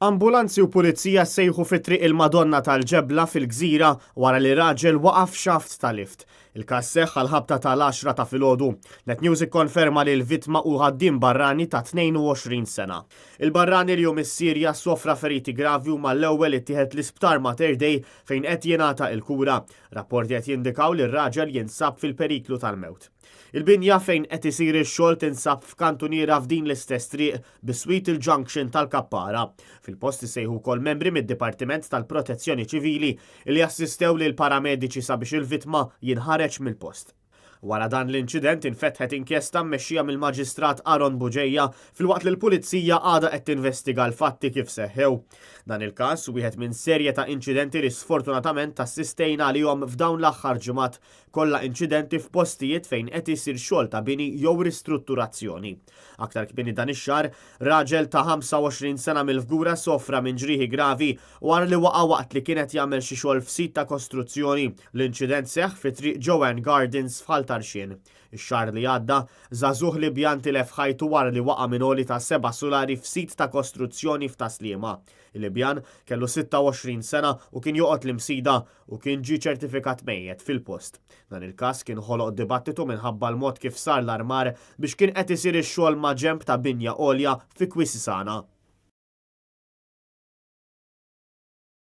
Ambulanzi u pulizija sejħu fi Triq il-Madonna tal-Ġebla fil-Gżira wara li raġel waqa' f'xaft ta' lift. Il-każ seħħ għall-ħabta tal-għaxra ta' filgħodu. Net News ikkonferma li l-vittma hu ħaddiem barrani ta' 22 sena. Il-barrani li hu mis-Sirja sofra feriti gravi u mal-ewwel ittieħed l-Isptar Mater Dei fejn qed jingħata l-kura. Rapporti qed jindikaw li r-raġel jinsab fil-periklu tal-mewt. Il-binja fejn qed isir ix-xogħol tinsab f'kantuniera f'din l-istess triq biswit il-junction tal-Kappara. Fil-post issejħu wkoll membri mid-Dipartiment tal-Protezzjoni Ċivili li assistew lil paramediċi sabiex il-vittma jinħareġ mill-post. Wara dan l-inċident infetħet inkjesta mmexxija mill-Maġistrat Aaron Bugeja filwaqt li l-Pulizija għadha qed tinvestiga l-fatti kif seħħew. Dan il-każ wieħed minn serje ta' inċidenti li sfortunatament assistejna għalihom f'dawn l-aħħar ġimgħat kollha inċidenti f'postijiet fejn qed isir xogħol ta' bini jew ristrutturazzjoni. Aktar kmieni dan ix-xahar, raġel ta' 25 sena mill-Fgura sofra minn ġrieħi gravi wara li waqa' waqt li kien qed jagħmel xi xogħol f'sit ta' kostruzzjoni. L-inċident seħħ fi Triq Joanne Gardens f'Ħal Tarxien. Ix-xahar li għadda, żagħżugħ Libjan tilef ħajtu wara li waqa' minn għoli ta' seba' sulari f'sit ta' kostruzzjoni f'Tas-Sliema. Il-Libjan kellu 26 sena u kien joqgħod l-Imsida u kien ġie ċertifikat mejjet fil-post. Dan il-każ kien ħoloq dibattitu minħabba l-mod kif sar l-armar biex kien qed isir ix-xogħol maġenb ta' binja għolja fi Kwisisana.